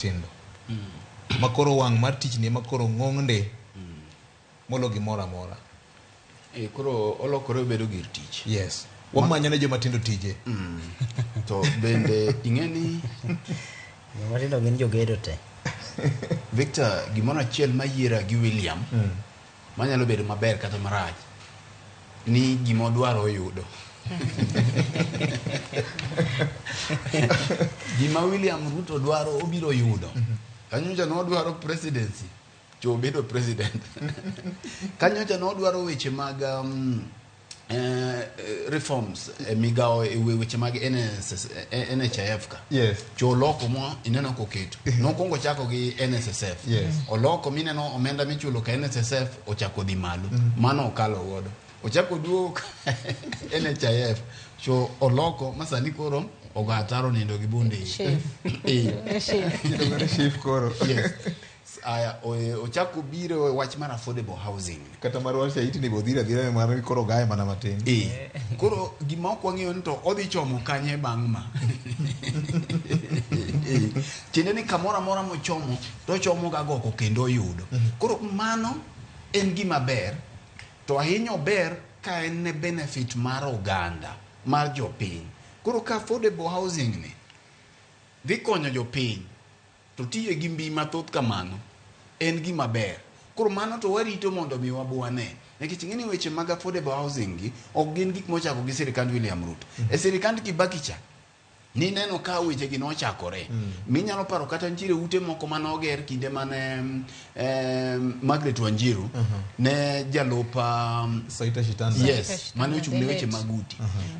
Tindo. Ma koro wang' mar tich ni ema koro ng'ong'nde molo gimoro amora. E, koro olokore obedo gir tich. Yes. Wamanyo ne joma tindo tije. To bende ing'e ni Joma tindo gin jogedo te. Victor, gimoro achiel mayiera gi William manyalo bedo maber kata marach ni gima odwaro oyudo. Gima William Ruto dwaro obiro yudo. Kanyocha nodwaro presidency to obedo president. Kanyocha nodwaro weche mag reforms e migawo e weche mag NSS, NHIF ka. Yes. To oloko mo ineno koketo. Nokwongo chako gi NSSF. Yes. Oloko mineno omenda michulo ka NSSF ochako dhi malo. Mano okalo godo. Ochako duogo ka NHIF. To oloko ma sani koro ogo ataro nindo gi bunde. Shif. Eh. Shif. Iluongo ni SHIF koro. Yes. Aya, ochako biro e wach mar affordable housing. Kata mar wach iti ni bodhira dhira mar koro gaye mana matin. Eh. Koro gima ok wang'eyo ni to odhi chomo kanye bang' ma. Eh. Tiende ni kamoro amora mochomo to ochomo ga goko kendo oyudo. Koro mano en gima ber to ahinya ober ka en ne benefit mar oganda mar jopiny. Koro ka affordable housing ni dhi konyo jopiny to tiye gi mbii mathoth kamano en gima ber. Koro mano to warito mondo mi wabo wane. Nikech ing'e ni weche mag affordable housing gi ok gin gik mochako gi sirikand William Ruto. E sirikand Kibaki cha nineno ka weche gi nochakore. Minyalo paro kata nitiere ute moko manoger kinde mane Margaret Wanjiru ne jalup Saita Shitanda. Yes, mane ochung' ne weche The late. mag udi.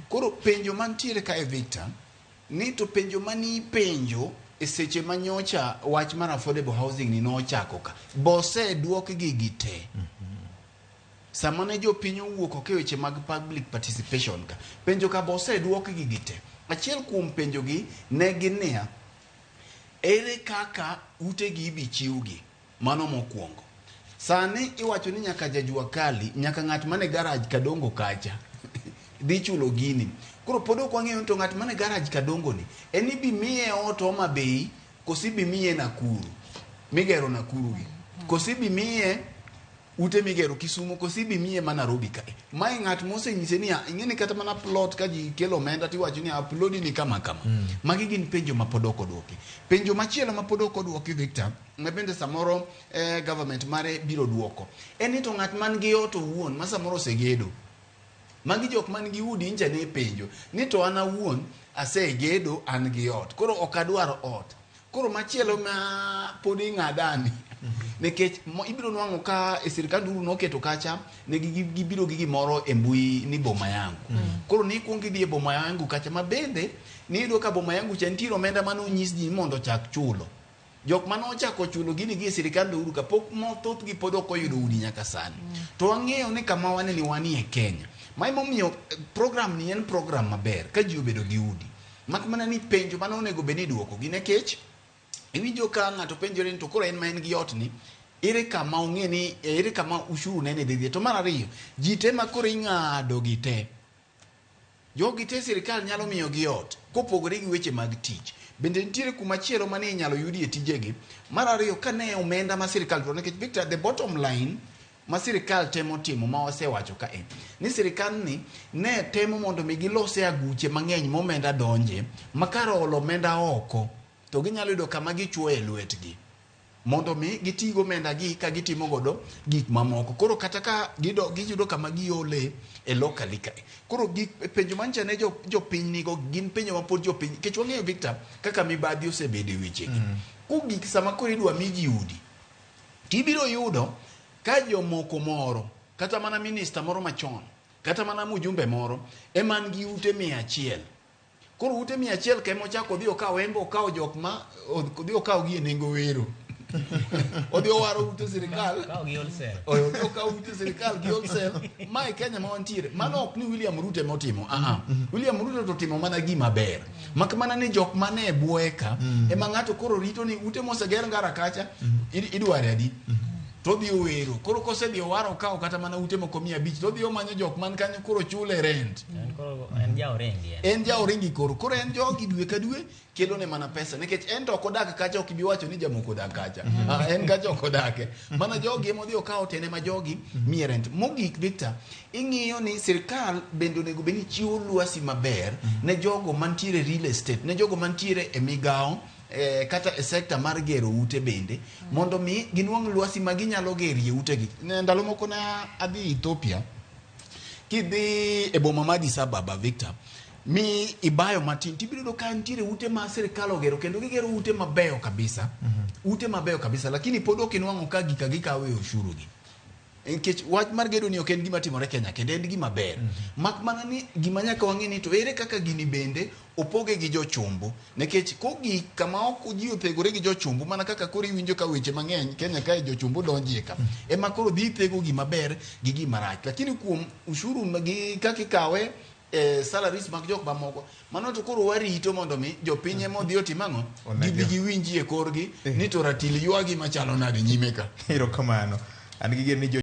Koro penjo mantiere kae Victor, ni to penjo mane ipenjo e seche manyocha wach mar affordable housing ni nochako ka, boseduok gi gi te. Sama ne jopiny owuok oko e weche mag public participation ka, penjo ka boseduok gi gi te. Achiel kuom penjo gi ne gin niya, ere kaka ute gi ibi chiwgi? Mano mokwongo. Sani iwacho ni nyaka jajua kali, nyaka ng'at mane garage Kadongo kacha dhi chulo gini. Koro pod ok wang'eyo ni to ng'at mane garage Kadongo ni, en ibi miye ot Homa Bay koso ibi miye Nakuru migero Nakuru gi. Koso ibi miye ute migero Kisumu koso ibi miye ma Nairobi kae. Mae ng'at mosenyise niya, ing'e ni kata mana plot ka ji kelo omenda tiwacho ni aplodi ni kama kama. Magi gin penjo ma pod ok odwoki. Penjo machielo ma pod ok odwoki Victor, ma bende samoro government mare biro duoko. En ni to ng'at man gi ot owuon ma samoro osegedo. Magi jok man gi udi ncha ne penjo ni to an awuon asegedo an gi ot. Koro ok adwar ot. Koro machielo ma pod ing'adani nikech ibiro nwang'o ka e sirkand Uhuru noketo kacha ne gibiro gi gimoro e mbui ni boma yangu. Koro ni ikuongo idhi e boma yangu kacha ma bende niyudo ka boma yangu cha nitiere omenda mane onyis ji mondo ochak chulo. Jok mane ochako chulo gini gi e sirkand Uhuru ka pok thothgi pod ok oyudo udi nyaka sani. To wang'eyo ni kama wane ni wanie Kenya. Ma emomiyo program ni en program maber ka ji obedo gi udi. Mak mana ni penjo mane onego bed ni iduoko gi nikech iwinjo ka ng'ato penjore ni to koro en ma en gi ot ni ere kama ong'e ni ere kama ushuru nene dhi dhiye. To mar ariyo, ji te ma koro ing'ado gi te. Jogi te sirikal nyalo miyo gi ot kopogore gi weche mag tich. Bende nitiere kuma chielo mane inyalo yudie tijegi. Mar ariyo, ka ne omenda ma sirikal dwaro, nikech Victor, the bottom line ma sirikal temo timo ma wasewacho ka en ni sirikal ni ne temo mondo mi gilose aguche mang'eny ma omenda donje, ma kar olo omenda oko to ginyalo yudo kama gichuoye lwetgi mondo mi giti gi omenda gi ka gitimo godo gik mamoko. Koro kata ka giyudo kama giole e locally kae. Koro gik penjo mancha ne jopiny nigo gin penjo ma pod jopiny, nikech wang'eyo Victor kaka mibadhi osebedo e wechegi. Kogik sama koro idwa mi ji udi, tibiro yudo ka jomoko moro, kata mana minista moro machon, kata mana mjumbe moro, ema nigi ute 100. Koro ute 100 ka ema ochako odhi okawo, embe okawo jok ma odhi okawo gi e nengo wero. Odhi owaro ute sirikal. Okawo gi wholesale. Odhi okawo ute sirikal gi wholesale. Ma e Kenya ma wantiere. Mano ok ni William Ruto ema otimo. Aha. William Ruto to otimo mana gima ber. Mak mana ni jok mane e bwoye ka, ema ng'ato koro rito ni ute moseger Ngara kacha, idware adi? To odhi owero. Koro kosedhi owaro okawo kata mana ute moko 500 to odhi omanyo jok man kanyo koro chule rent. En koro en ja orengi en. En ja orengi koro. Koro en jogi dwe ka dwe kelo ne mana pesa nikech en to ok odak kacha, ok ibi wacho ni jamoko odak kacha. En kacha ok odake. Mana jogi ema odhi okawo tene ma jogi miye rent. Mogik Victor, ing'iyo ni sirkal bende onego bed ni chiwo lwasi maber ne jogo mantiere real estate, ne jogo mantiere e migawo kata e sekta mar gero ute bende mondo mi ginwang' lwasi ma ginyalo gerie utegi. Ndalo moko na adhi Ethiopia, kidhi e boma ma Addis Ababa Victor, mi ibayo matin tibiro yudo ka nitiere ute ma sirikal ogero kendo gigero ute mabeyo kabisa. Ute mabeyo kabisa, lakini pod ok inwang'o ka gika gikawo e ushuru gi. Nikech wach mar gedo ni ok en gima timore Kenya kendo en gima ber. Mak mana ni gima nyaka wang'e ni to ere kaka gini bende opoge gi jochumbu. Nikech kogik kama ok ji othegore gi jochumbu mana kaka koro iwinjo ka weche mang'eny Kenya kae jochumbu donjie ka. Ema koro dhi thego gima ber gi gima rach. Lakini kuom ushuru gi kaka ikawe salaries mag jok mamoko mano to koro warito mondo mi jopiny ema odhi otim ang'o gibi giwinjie korgi ni to ratil ywagi machalo nade nyime ka. Erokamano. An gi geno ni